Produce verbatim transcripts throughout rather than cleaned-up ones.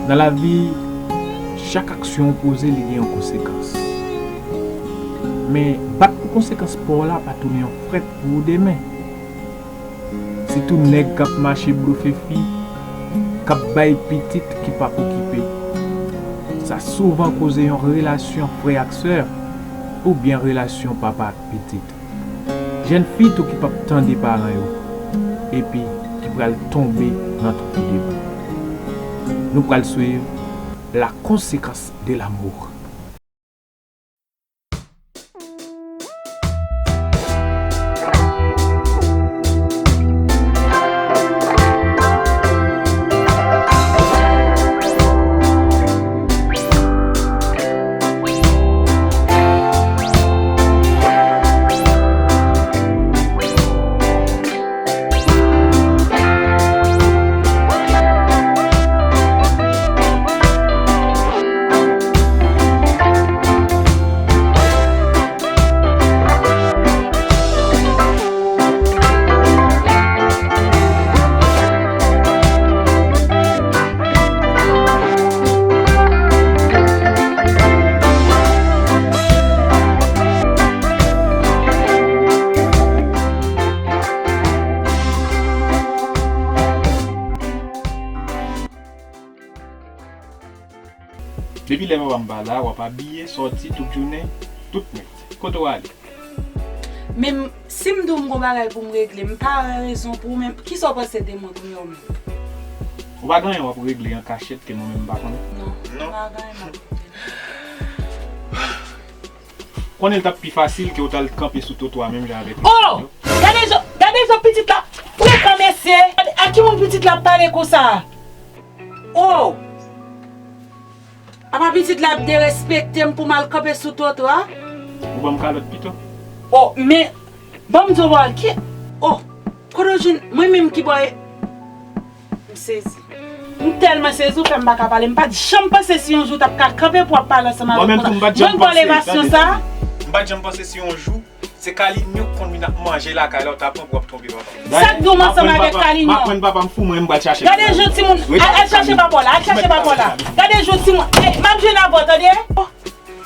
Nan lavi, chak aksyon w poze, li gen yon konsekans. Men, bat pou konsekans pa w la pa tounen yon frèt pou ou demen. Sitou nèg k ap mache blofe fi, k ap bay pitit ki p ap okipe. Sa souvan koze yon relasyon frè ak sè, oubyen relasyon papa ak pitit. Jèn fi tou ki p ap tande paran yo, epi ki pral tonbe nan twou de bou. Nou pral swiv la conséquence de l'amour. Depi lè papa m pa la, w ap abiye, sòti tout jounen, tout nwit. Kote w ale? Men m, si m di w m gon bagay pou m regle, m pa wè rezon pou w, men kisa w panse de mwen kounye a w menm? Ou pa gen anyen w ap regle an kachèt ke mwen menm m pa konnen? Non, m pa gen anyen m ap regle. Konnen l t ap pi fasil ke w t al kanpe sou twotwa menm jan avèk pitit yo. Oh! Gade jan, gade jan pitit la frekan, mesye! Gade, a ki moun pitit la ap pale konsa? Oh! Apa pitit la ap derespekte m pou m al kanpe sou twotwa? Ou ban m kalòt pito. Oh, men, ban m di w bagay, ki, oh, kote w jwenn, mwen menm ki bò e, m sezi. M tèlman sezi, ou fè m pa ka pale. M pa t janm panse si yon jou w t ap ka kanpe pou w ap pale ansanm avèk m konsa. Mwen menm tou, m pa t janm panse, gade sa. M pa t janm panse si yon jou se Kalinyo k konn vin ap manje lakay la, w ta pran pou w ap twonpe papa m. Sa k di w m ansanm avèk Kalinyo? M aprann papa m fou, mwen, m pral chache. Gade jan timoun, al, al chache papa w la, al chache papa w la. Gade jan timoun, ey, m ap jwenn avè w, tande?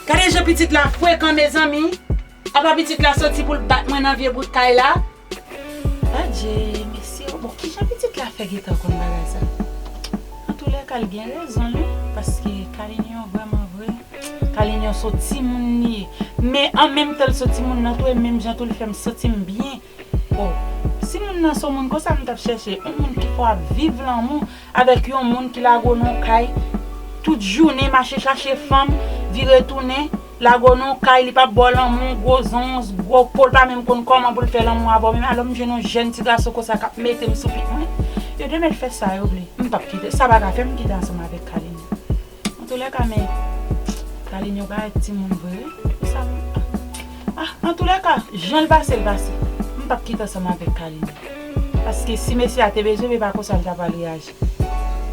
Gade jan pitit la frekan, mezanmi. Apa pitit la soti pou l bat mwen nan vye bout kay la. Adje, mesye, bon, kijan pitit la fè gentan konn bagay sa? Antoulèka, l gen rezon l wi, paske Kalinyo vrèman vre, Kalinyo se yon timoun li ye. Men an menm tan l se yon timoun nan tou, e menm jan tou l fè m santi m byen. Oh, si moun nan se yon moun konsa m t ap chèche, yon moun ki fè w ap viv lanmou avèk yon moun ki lage w nan yon kay tout jounen, mache chache fanm, vire tounen, lage w nan yon kay, li p ap ba w lanmou, gwo zong, gwo po, l pa menm konn kòman pou l fè lanmou avè w menm. Alò m jwenn yon jèn ti gason konsa k ap mete m sou pye mwen. Yo te mèt fè sa yo vle. M p ap kite, sa pa ka fè m kite ansanm avèk Kalinyo. Antoulèka, men Kalinyo parèt timoun vre wi. Sa m, ah, antoulèka, jan l pase, l pase. M p ap kite ansanm avèk Kalinyo. Paske si mesye a te bezwen m, e pa konsa l ta pral reyaji.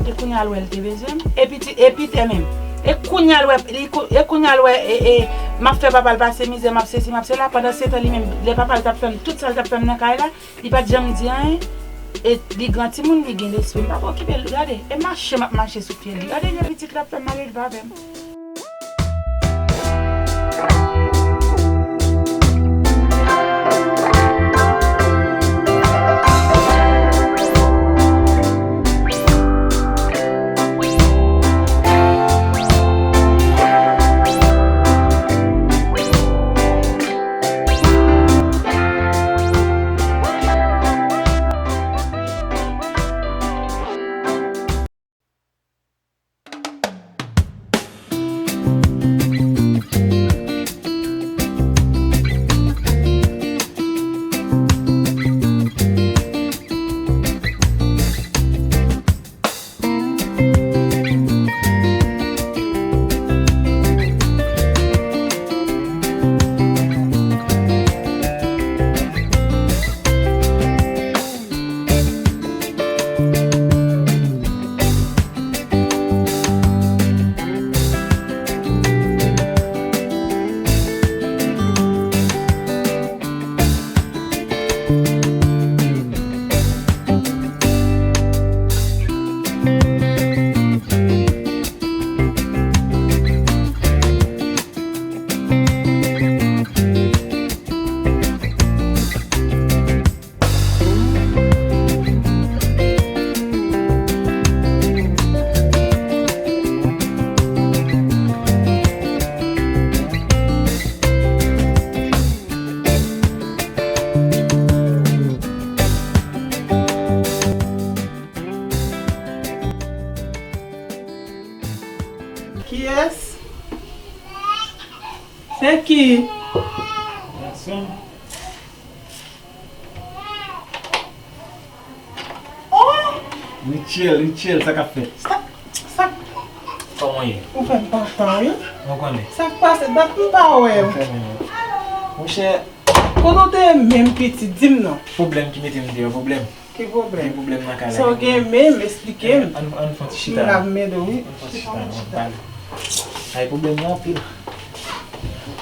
E kounye a l wè l te bezwen m. E piti, e pitè menm. E kounye a l wè, li ko-, e kounye a l wè, e, e, m ap fè papa l pase mizè, m ap sesi, m ap sela. Pandan se tan li menm, lè papa l t ap fè m tout sa l t ap fè m nan kay la, li pa t janm di anyen. E li gran timoun, li gen lespri. M pa okipe l, gade. E mache m ap mache sou pye li. Gade jan pitit la ap fè m malelve avè m. Thank you. Gason. Oh! Richel, Richel, sa k ap fèt? Sa, sa, Kòman w ye? Ou fè m kontan, wi. Mwen konnen. Sa k pase? Dat m pa wè w. Mwen konnen. Monchè, kote w te ye menm, pitit? Di m non. Pwoblèm ki mete m deyò, pwoblèm. Ki pwoblèm? Gen pwoblèm nan kay la. Sa w gen menm, eksplike m. Ann, ann fè yon ti chita. M la m ede w, wi. Ann fè yon ti chita, ann pale. Ay, pwoblèm nan anpil.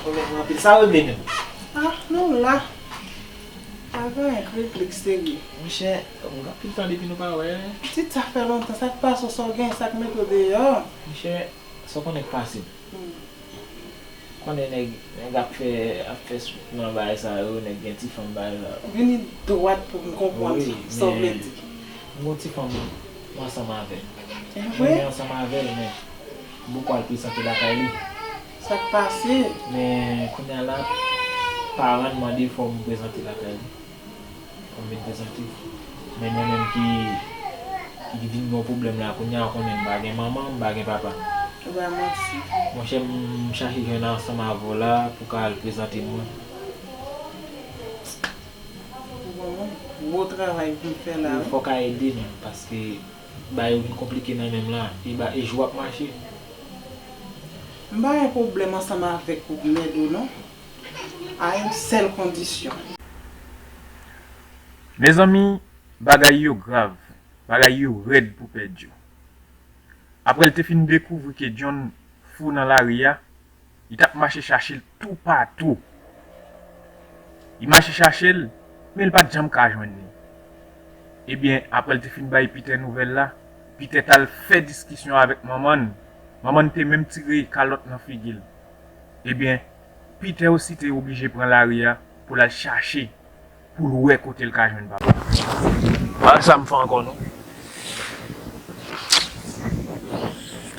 Pwoblèm nan anpil. Sa w regle menm? Ah, nou la. Pa gen anyen, klik, klik, serye. Monchè, m gen anpil tan depi nou pa wè. Pitit, sa fè lontan. Sa k pase w, sa w gen, sa k mete w deyò? Monchè, sa w konnen k pase m. Hmm. Konnen nèg, nèg ap fè, ap fè sou nan bagay sa yo, nèg gen ti fanm bagay sa yo. Vini dwat pou m konprann sa w vle di. Wi, men m gon ti fanm m ansanm avè l. E vre? Mwen ansanm avè l, men m poko al prezante lakay li. Sa k pase? Men kounye a la, paran l mande fò m prezante lakay li. Fò m vin prezante. Men mwen menm ki, ki vin gen yon pwoblèm la kounye a, ou konnen m pa gen manman, m pa gen papa. Ou pa manti. Monchè, m chache jwenn ansanm avè w la pou ka al prezante mwen. Ou ban mwen gwo travay pou m fè la, wi. Fò w ka ede m, paske bagay yo vin konplike nan men m la. E ba, e jou ap mache. M pa gen pwoblèm ansanm avèk ou pou m ede w, non. A yon sèl kondisyon. Mezanmi, bagay yo grav, bagay yo rèd pou Pè Djo. Apre l te fin dekouvri ke John fou nan lari a, li t ap mache chache l toupatou. Li mache chache l, men li pa t janm ka jwenn li. Ebyen, apre l te fin bay Peter nouvèl la, Peter t al fè diskisyon avèk manman l. Manman l te menm tire kalòt nan figi l. Ebyen, Peter osi te oblije pran lari a pou l al chache, pou l wè kote l ka jwenn papa. Pa sa m fè ankò non.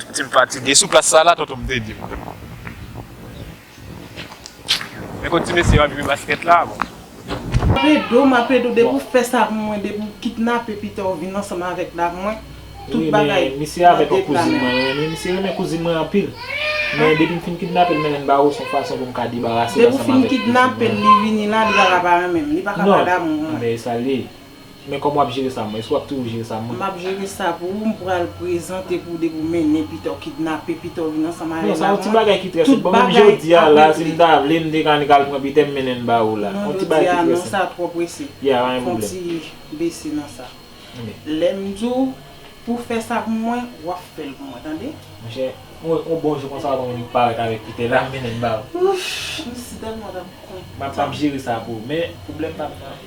Santi m fatige. Sou plas sa la, tonton m te di m. Men kot ti mesye yo ap jwe baskèt la, bon. M ap ede w, m ap ede w. Depi w fè sa pou mwen, depi w kidnape Peter, w vin ansanm avèk dam mwen, tout bagay. Wi, men misye avèk yon kouzin mwen, men misye renmen kouzin mwen anpil. Men depi m fin kidnape l, mennen l ba ou, se yon fason pou m ka debarase l ansanm avèk kouzin mwen. Depi w fin kidnape l, li vini la, li pa ka pa renmen m, li pa ka pa damou mwen. Non, men e sa l ye. Men kòman w ap jere sa mwen? Èske w ap toujou jere sa mwen? M ap jere sa pou ou, m pral prezante pou w depi w mennen Peter, w kidnape Peter, w vin ansanm avèk dam mwen. Non, sa yon ti bagay ki trè senp. Bon, menm jodi a la, si m ta vle, m te ka annik al pran Peter, m mennen l ba ou la. Yon ti bagay ki trè senp. Non, jodi a non, sa twò prese. Ya, pa gen pwoblèm. Fè yon ti bese nan sa. Lè m di w pou w fè sa pou mwen, w ap fè l pou mwen, tande? Monchè, yon, yon bon jou konsa, w ap annik parèt avèk Peter la, m mennen l ba ou. Ouf, m si tèlman t ap kontan. M ap, m ap jere sa pou ou, men pwoblèm pa m nan,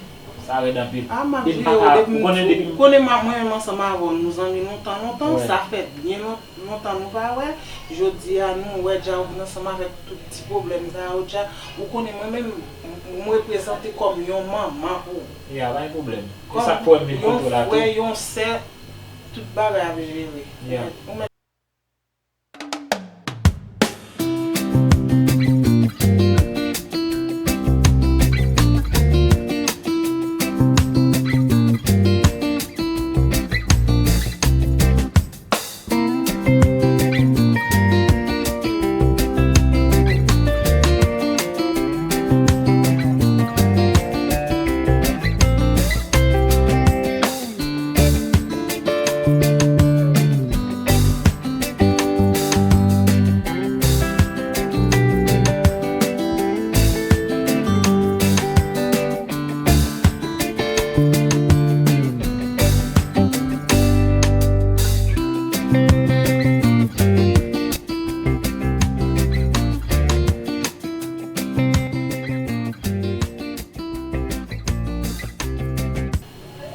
sa rèd anpil. A, m ap jere w depi m di w, ou konnen mwen menm ansanm avè w, nou zanmi lontan, lontan, sa fè byen lontan. Lontan nou pa wè, jodi a nou wè dja ou vin ansanm avèk tout ti pwoblèm sa yo dja. Ou konnen mwen menm, m, m reprezante kòm yon manman pou ou. Ya, pa gen pwoblèm. E sa k fè w vin kote w la tou. Kòm yon frè, yon sè, tout bagay ap jere. Ya. Ou mèt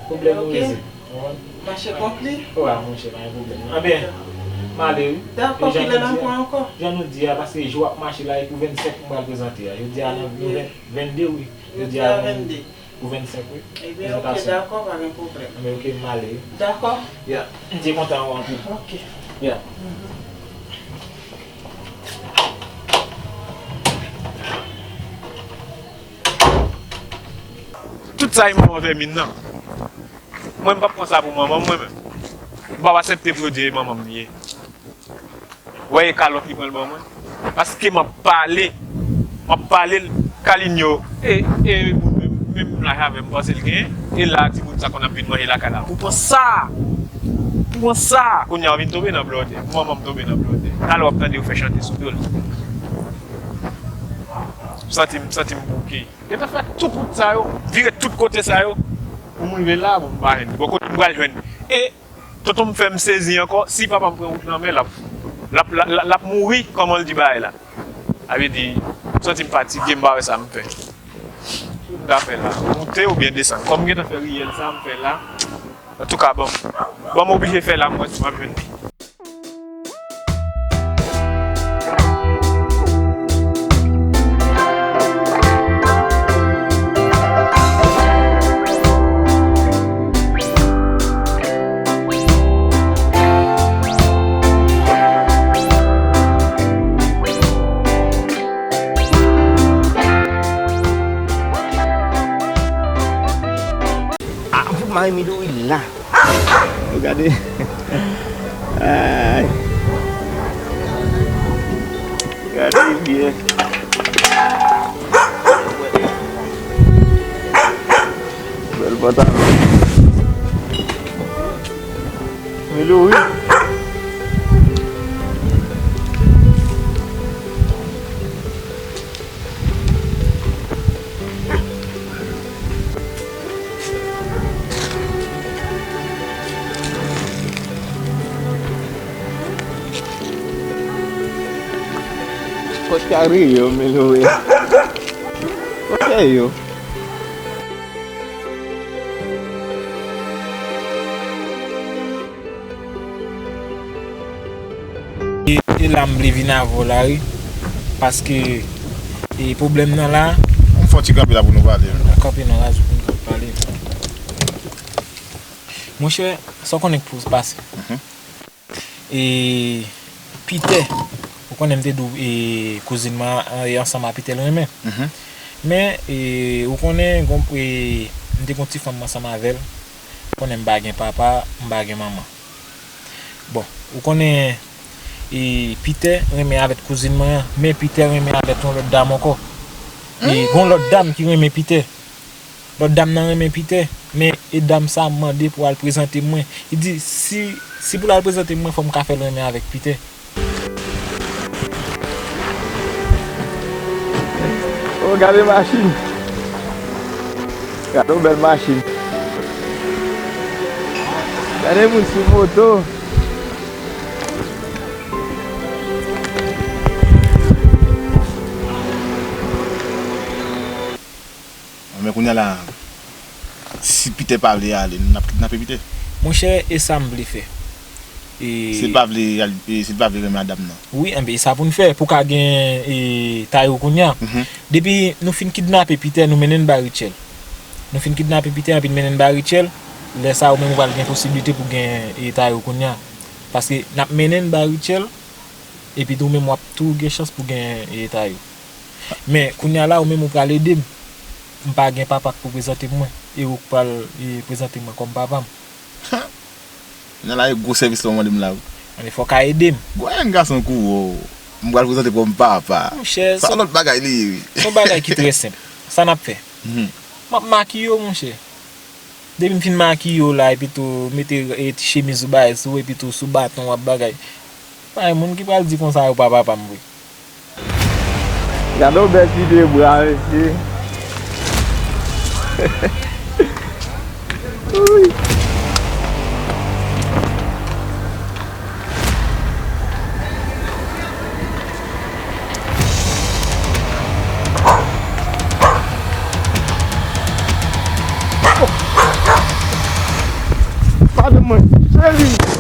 Pwoblèm ou rezoud. Mache konpli? Wi, monchè, pa gen pwoblèm. Anben, m ale wi. Dakò, kilè n ap wè ankò? Jan nou di a, paske jou ap mache la, e pou vennsenk pou m al prezante a. Jodi a, nou, nou ven-, vennde wi. Jodi a, vennde. Pou vennsenk wi. Ebyen, oke, dakò, pa gen pwoblèm. Anben, oke, m ale wi. Dakò. Ya, m te kontan wè w anpil. Oke. Ya. Tout sa e manman vèmin nan. Mwen, m p ap pran sa pou manman m, mwen menm. M p ap aksepte pou yo di e manman m li ye. Wè, e kalòt li pran l ban mwen. Paske m ap pale. M ap pale l, Kalinyo, e, e, menm, menm laj avè m, m panse l genyen, e la, timoun sa konn ap vin manje lakay la. Pou pran sa! Pou pran sa! Kounye a, w vin tonbe nan blòdè. Manman m tonbe nan blòdè. Talè w ap tande yo fè chante sou do l. M santi m, m santi m bouke. Gentan fè tout wout sa yo, vire tout kote sa yo, pou m rive la, bon, m pa jwenn. Bon, kote m pral jwenn? E tonton m fè m sezi ankò, si papa m pran wout lanmè, l ap, l ap, l ap, l ap mouri, kòman l di bagay la? Sa vle di, m santi m fatige, m pa wè sa m fè. Ki m ta fè la? Monte oubyen desann? Kòm m gentan fè riyèl sa m fè la, antouka, bon, bon, m oblije fè la, m wè si m ap jwenn li. Ah, fout mare Milouri la. Gade. Ay. Gade byen. Bèl pantalon. Milouri. Kot kari yo, Milouri? Kote yo? E, e la m vle vin avè w la, wi. Paske, e, pwoblèm nan la. Ann fè yon ti kanpe la pou nou pale. Ann kanpe nan razo pou nou pale. Monchè, sa w konnen k pou pase. Mhm. E, Pitè, ou konnen m te di w, e, kouzin mwen, e, ansanm a Pitè l renmen. Mhm. Men, e, ou konnen, gon, e, m te gon ti fanm ansanm avè l. Ou konnen m pa gen papa, m pa gen manman. Bon, ou konnen, e, Pitè renmen avèk kouzin mwen an, men Pitè renmen avèk yon lòt dam ankò. E, gon lòt dam ki renmen Pitè. Lòt dam nan renmen Pitè, men e dam sa mande pou al prezante mwen. Li di, si, si pou l al prezante mwen, fò m ka fè l renmen avèk Pitè. Oh, gade machin. Gade yon bèl machin. Gade moun sou moto. Men kounye a la, si Pitè pa vle ale, n ap kidnape Pitè. Monchè, e sa m vle fè. E si l pa vle al, e si l pa vle renmen a dam nan. Wi, enben, e sa pou n fè, pou ka gen, e, Tayo kounye a. Mhm. Depi nou fin kidnape Pitè, nou mennen l ba Richel. Nou fin kidnape Pitè, epi n mennen l ba Richel, lè sa a, ou menm ou pral gen posiblite pou gen, e, Tayo kounye a. Paske n ap mennen l ba Richel, epi tou ou menm w ap tou gen chans pou gen, e, Tayo. Men, kounye a la, ou menm ou pral ede m. M pa gen papa k pou prezante mwen, e ou k pral, e, prezante mwen kòm papa m. Kounye a la, e gwo sèvis la w mande m la, wi. Anben, fò w ka ede m. Gwo jèn gason kou w, m pral prezante kòm papa. Monchè, sa se yon lòt bagay li ye, wi. Se yon bagay ki trè senp. Sa n ap fè? Mhm. M ap makiye w, monchè. Depi m fin makiye w la, epi tou mete, e, ti chemiz ou bagay sou, epi tou sou baton w ap bagay. Pa gen moun ki pral di konsa yo pa papa m vre. Gade yon bèl ti de bra, mesye. Wi. Padon mwen, cheri.